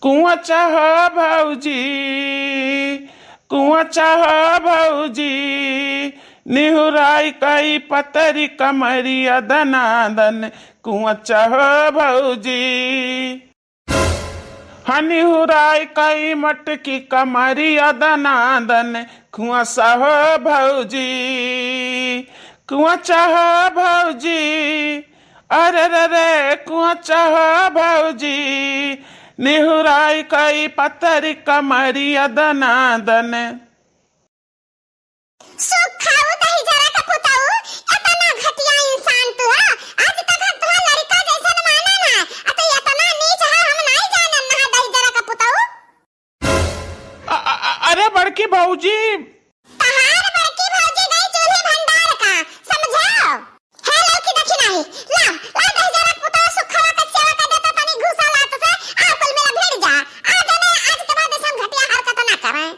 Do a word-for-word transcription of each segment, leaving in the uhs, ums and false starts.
कुआँ चाह भौजी, कुआँ चाह भौजी, निहुराई कई पतरी कमरिया दनादन, कुआँ चाह भौजी। हनी हुराई कई मटकी कमरिया दनादन, कुआँ चाह भौजी, कुआँ चाह भौजी, अरे रे रे, कुआँ चाह भौजी, निहुराई कई पतरी कमरिया दनादन। सुखाऊ दही जरा का पुताऊ, एतना घटिया इंसान तू है। आज तक हम तोहार लड़का जैसन माने ना, आ तू एतना नीच है, हम नाई जानन ना दही जरा का पुताऊ। अ-, अ-, अ-, अरे बड़की भौजी। तहार बड़की भौजी गई चूल्हे भंडार का, समझो? हे लड़की देखी नाही, ला, ला दही जरा का पुताऊ सुखावा का सेवा कर देता तनी घुसा लात से, आ कुल मिला भिड़ जा। आ जने आज के बाद ऐसा घटिया हरकत ना करें।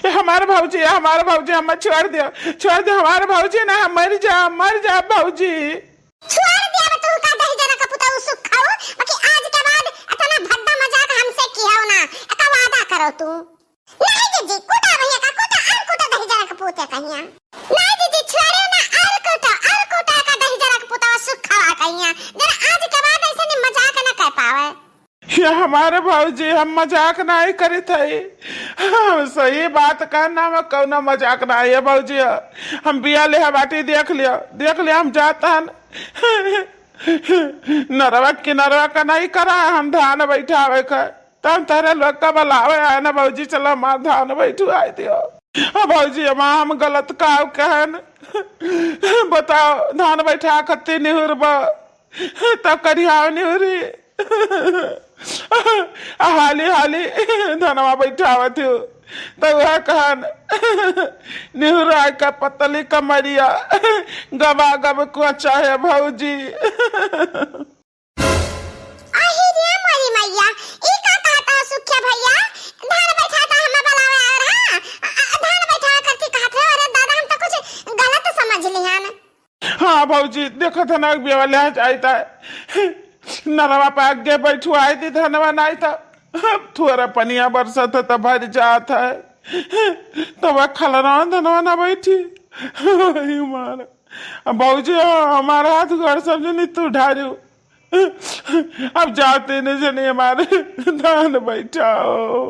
ए, हमार भौजी, ए, हमार भौजी, हमें छोड़ दिया, छोड़ दिया, हमार भौजी ना, हम मर जा, मर जा भौजी। छोड़ दिया बा तू का दही जरा का पुताऊ सुखाऊ, बाकी आज के बाद इतना भद्दा मजाक हमसे किया ना, एका वादा करो तू। नहीं जीजी, कूटा भैया का, कूटा, और कूटा दही जरा का पूते कहिया। नहीं जीजी, छोड़े ना, और कूटा, और कूटा का दही जरा का पुताऊ सुखावा कहिया। जरा आज के बाद ऐसे नहीं मजाक ना कर पावे। ये हमारे भौजी, हम मजाक नाई करित हई, हम सही बात कहना में कौनो मजाक नाई है भौजी। हम बिया लेहा बाटी, देख लिया, देख लिया, हम जात हन नरवा किनरवा का नहीं करा, हम धान बैठावे का, तब तहरे लोग का बुलावे आए ना भौजी, चलो हमार धान बैठवाए दियो। अब भौजी, हम, हम गलत काव कहन, बताओ, धान बैठा खत्ती निहुरबा, तब करिहाव निहुरी। आ हाली हाली धनवा बैठावत हूँ, तो वह कहन निहुरा का पतली कमरिया गबा गब को चाहे भौजी। अही रे मोरी मैया, ई का कहता हो सुखिया भैया? धान बैठाता हमें बुलावे और हाँ, अ, अ, धान बैठा करके कहत हो, अरे दादा, हम तो कुछ गलत समझ लिहन। हाँ भौजी, देखत है ना, बियाह ले जाइत है, नरवा पे आगे बैठवाई दी धनवा, नाई तो थोड़ा पनिया बरसत है तो भर जात है, तो वह खलना धनवा ना बैठी। हे मार, अब भौजी, हमारा हाथ घर समझ नहीं तू ढारू। अब जाते न जने हमारे धान बैठाओ।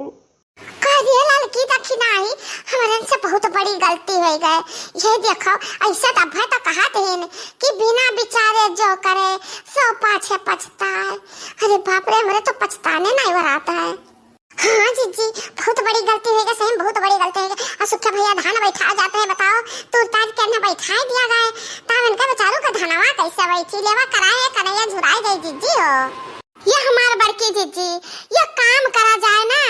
कह दिए ललकी दखिनाई, हमरन से बहुत बड़ी गलती होइ गए। ये देखो, ऐसे तो अब्बा तो कहत हैं कि बिना विचारे जो करे, सो पाछे पछताए। अरे बाप रे, हमरे तो पछताने नहीं वरात है। हाँ जीजी, बहुत बड़ी गलती होइ गए, सही में बहुत बड़ी गलती होइ गए। और सुखिया भैया धान बैठा जाते हैं, बताओ, तू ताज के ना बैठा दिया गए, तब इनका बेचारू का धनवा कैसे बैठी, लेवा कराए, कन्हैया झुराए जाए जीजी हो। ये हमार बड़की जीजी, ये काम करा जाए ना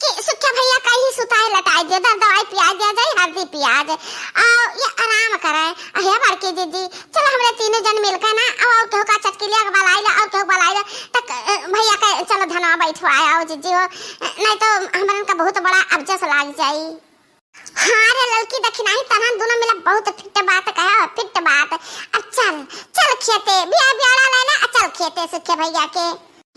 कि सुखिया भैया का ही सुताए लटाए दे, दर दवाई पिया दिया जाए, हल्दी पियाज, और ये आराम करे। अहे बड़की जीजी, चलो हमरे तीनों जन मिलके ना, अब और केहू का चटकिलिया के बलाई ला, और केहू बलाई ला, तक, अ, भैया के चलो धनवा बैठवाए आओ जीजी हो, नहीं तो हमरन का बहुत बड़ा अबजस लाग जाई। हाँ रे ललकी दखिनाई, तहन दोनों मिला बहुत फिट बात कहा, फिट बात। अब चल, चल खेते, बिया बियाड़ा ले ले, आ चल खेते सुखे भैया के।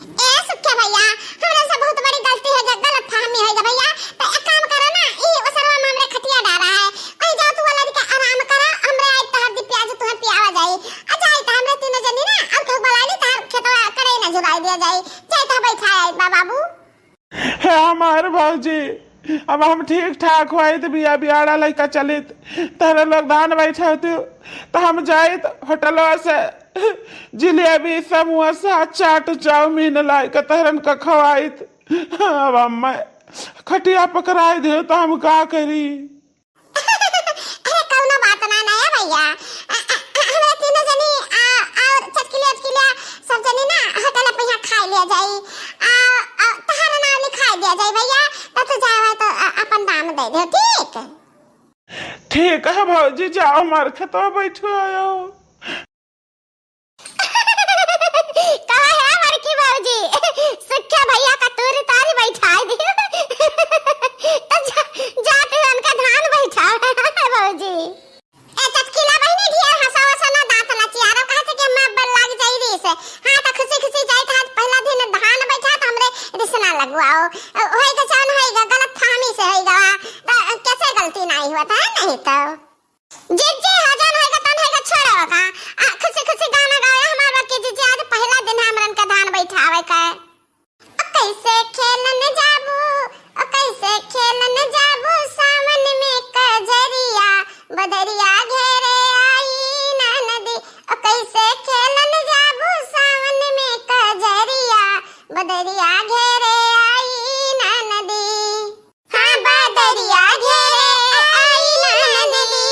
ए सुखे भैया, हमरा से बहुत बड़ी गलती हो गया, गलत फहमी हो गया भैया। तो एक काम करो ना, ई ओसरवा में हमरे खटिया डारा है, वही जाओ तू वाला के आराम करो, हमरे आई तहर दी प्याज तुहे पियावा जाई। आ जाई तो हमरे तीनों जनी ना, अब तो बुला ली तहर खेतवा करे ना झुराई दिया जाई, जाई तो बैठा आई बा बाबू। हे हमार भौजी, अब हम ठीक ठाक होइत, बिया बियाड़ा लइका चलित, तहरे लोग धान बैठे होती, तो हम जाइत होटलवा से जिलेबी, समोसा, चाट, चाउमीन लाइके तहरन का खवाइत। अब हम खटिया पकड़ाई दे तो हम का करी? अरे कौनो बात ना, ना है भैया। अ, अ, अ, हमरा तीनों जनी, आ, और चटकिलिया उटकिलिया सब जनी ना होटल पे यहाँ खाई लिया जाई। आ, आ, तहार नाम लिखाई दिया जाई भैया, तो तू जाए तो, अ, अपन दाम दे दे, ठीक? ठीक है भौजी, जाओ हमार खेतवा बैठो आयो। कहा है बड़की भौजी, सुखिया भैया का तूरी तारी बैठाई दी। तो जा, जा तू उनका धान बैठा भौजी। ए चटकीला बहिनी, ढेर हंसावा पता है नहीं तो। जिज्जी हो, जौन होइगा तौन होइगा, छोड़ो का। आ, खुशी खुशी गाना गावे हमार बड़की जिज्जी, आज पहिला दिन है हमरन के धान बैठावे का। ओ कैसे खेलन जाबू, ओ कैसे खेलन जाबू सावन में कजरिया, बदरिया घेरे आई ननदी। ओ कैसे खेलन जाबू सावन में कजरिया, बदरिया घेरे आई ननदी। हाँ, बदरिया घेरे आई ननदी।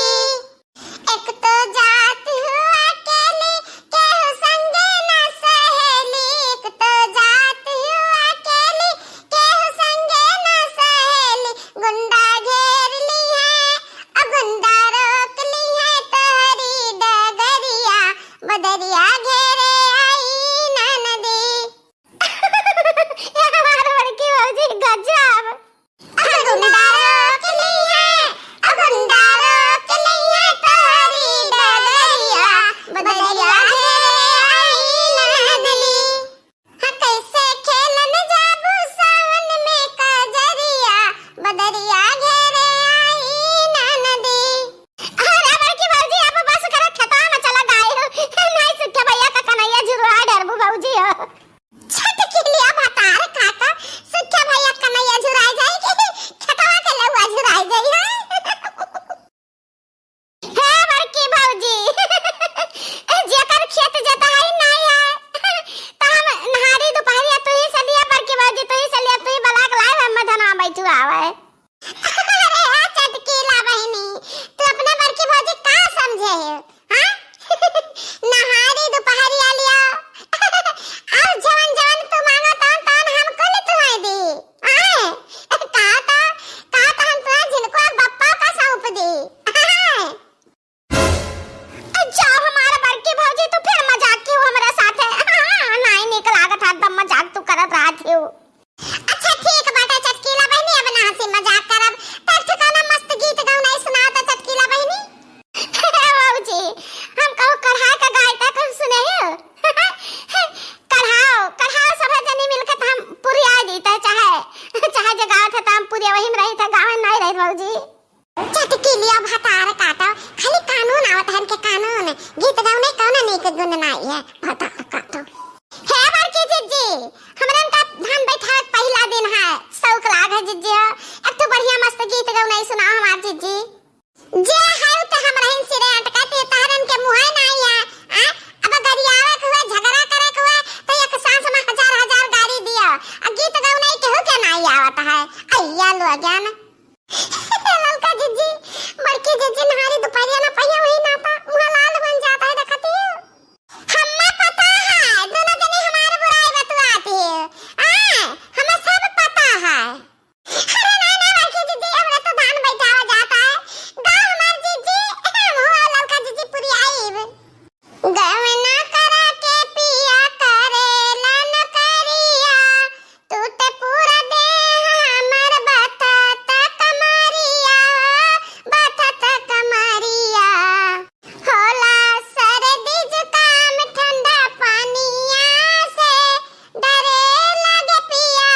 एक तो जात हूँ अकेली, केहू संगे ना सहेली। एक तो जात हूँ अकेली, केहू संगे ना सहेली। गुंडा घेर ली है, अब गुंडा रोक ली है तोहरी डगरिया। बदरिया घेरे आई ननदी। ये हमार बड़की भौजी गजब। अब गुंडा रोक ली है, अब गुंडा रोक ली है तोहरी डगरिया, बदरिया घेरे आई ननदी। हाँ, कैसे खेलन जाबू सावन में कजरिया, बदरिया घेरे आई ननदी। अरे बड़की भौजी, अब बस करा, खेतवा में चला गाय हो, नहीं सुखे भैया का कन्हैया झुरवा डरबू भौजी हो। छटकी लिया भतार काटा, सुखे भैया कन्हैया झुराई जाई कि खेतवा के लउआ झुराई जाई, हाँ? हे बड़की भौजी, जेकर खेत जोताई नाई है, त हम नहारी दुपहरिया तुही से लिया बड़की भौजी, तुही से लिया, तुही बलाक लाए हम धनवा बैठुआवे। अरे आ चटकीला बहिनी, तू अपने बड़की भौजी का समझे है? हाँ? नहारी दुपहरिया लिया। अब जवन जवन तू मांगा तवन तवन हम कुल तुहे दी। आए? कहा था, कहा था हम तुहे झिनको बप्पा का सौंप दी। आए? जाओ हमार बड़की भौजी, तू फिर मजाक कियो हमरे साथे। हाँ, नाई निक लागत है, एकदम मजाक तू करत रहत हियो। अच्छा ठीक बाटे चटकीला बहिनी, अब ना हंसी मजाक करब। त एक ठिकाना मस्त गीत गौनाई सुनाओ त चटकीला बहिनी। हे भौजी, हम कहूँ कढ़ा के गाय त कहूँ सुने हो? कढ़ाओ, कढ़ाओ सब जनी मिलके त हम पुरिया दी त चाहे, चाहे जे गावत है त हम पुरिया वही में रही त गावे नहीं रही भौजी। चटकीलिया भतार काटो, खाली कानून आवत है इनके कानून। गीत गौने कौनो नीक गुण नाई है, भतार काटो। हे बड़की जिज्जी, हमरन का धान बैठावे के पहिला दिन है, शौक लाग है जिज्जी हो। एक ठो बढ़िया मस्त गीत गौने सुनाओ हमार जिज्जी। जे है उ त हमरहिन सिरे अटकत है, तहरन के मुँहे नाई है। आ, अब गरियावे के हुए, झगड़ा करे के हुए, त एक सांस में हजार हजार गारी दियो। आ गीत गौने केहू के नाई आवत है। अइया लोगन। ललका जिज्जी, बड़की जिज्जी नहारी दुपहरिया ना पहिया वही नाता मुँह लाल बन जाता है, देखती हो? हम्मा पता है, दोनों जने हमारे बुराई बतुआती है। आ, हमें सब पता है। अरे ना, ना, बड़की जिज्जी, हमरा तो धान बैठावा जाता है। गाँव हमार जिज्जी, हम हो ललका जिज्जी पुरियाइब। गवना करा के पिया करेला नौकरिया, टूटे पूरा देह हमर बथत कमरिया, बथत कमरिया। होला सर्दी जुकाम ठंडा पानिया से, डरे लागे पिया,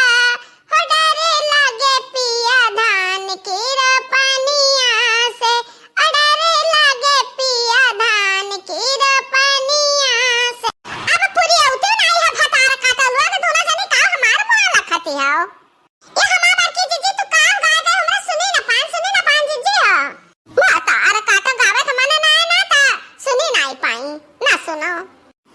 हो डरे लागे पिया धान की रोपनिया से, ओ डरे लागे पिया धान की रोपनिया से। अब पूरी औते नाई है भतार काटल लोग, दोनों जनी का हमार मुँह लखती हो। ए हमार बड़की जिज्जी, तू का गाय गाय हमरा सुनी ना पान, सुनी ना पान जिज्जी हो। भतार काटो गावे के मन ना है ना ता सुनी नाई पाई, ना सुनो।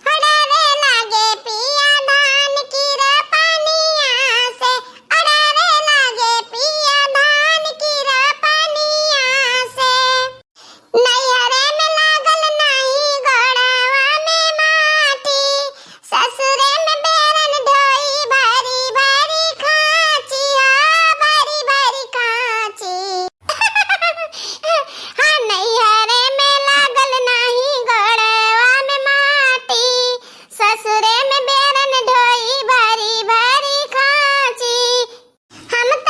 डरे लागे पिया धान की रोपनिया से, डरे लागे पिया धान की रोपनिया से। नैहरे में लागल नाही गोड़वा में माटी, ससुरे में बेरन ढोई भरी भरी खाँची हो, भरी भरी खाँची। हाँ, नैहरे में लागल नाही गोड़वा में माटी, ससुरे में बेरन ढोई भरी भरी खाँची। हम त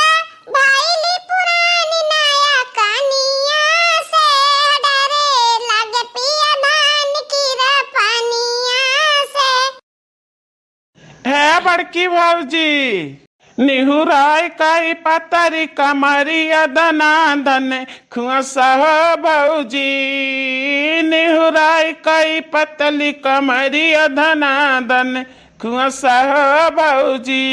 भइली पुरानी नया कनिया से, डरे लागे पिया धान की रोपनिया से। हे बड़की भौजी, निहुराई कई पतरी कमरिया धना धन खुआसा हो भौजी। निहुराई कई पतली कमरिया धना धन खुआसा हो भौजी।